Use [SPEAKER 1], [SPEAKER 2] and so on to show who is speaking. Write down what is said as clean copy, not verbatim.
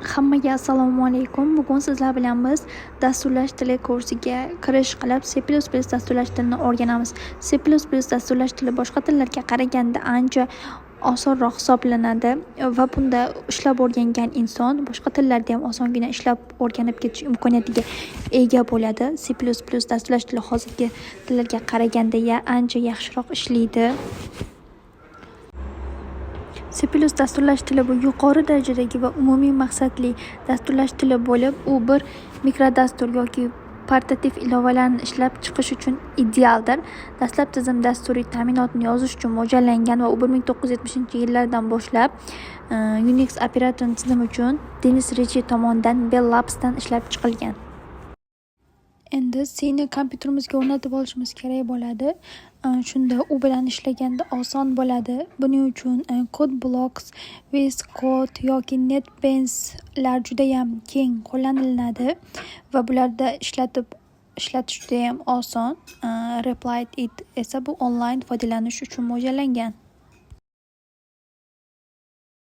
[SPEAKER 1] Hammaga assalomu alaykum. Bugun sizlar bilan biz dasturlash tili kursiga kirish qilib, C++ dasturlash tilini o'rganamiz. C++ dasturlash tili boshqa tillarga qaraganda ancha osonroq hisoblanadi va bunda ishlab o'rgangan inson boshqa tillarda ham osongina ishlab o'rganib ketish imkoniyatiga ega bo'ladi. C++ dasturlash tili hozirgi tillarga qaraganda ancha yaxshiroq ishlaydi. C++ dasturlash tili bu yuqori darajadagi va umumiy maqsadli dasturlash tili bo'lib, u bir mikrodastur yoki portativ ilovalarni ishlab chiqish uchun idealdir. Dastlab tizim dasturiy ta'minotini yozish uchun mo'ljallangan va u 1970-yillardan boshlab Unix operatsion tizimi uchun Denis Richi tomonidan Bell Labs'dan ishlab chiqilgan. Endi C'ni kompyuterimizga o'rnatib olishimiz kerak bo'ladi. Shunda u bilan ishlaganda oson bo'ladi. Buning uchun CodeBlocks, VS Code yoki NetBeanslar judayam keng qo'llaniladi va bularda ishlatish judayam oson. Replit esa bu onlayn foydalanish uchun mo'ljallangan.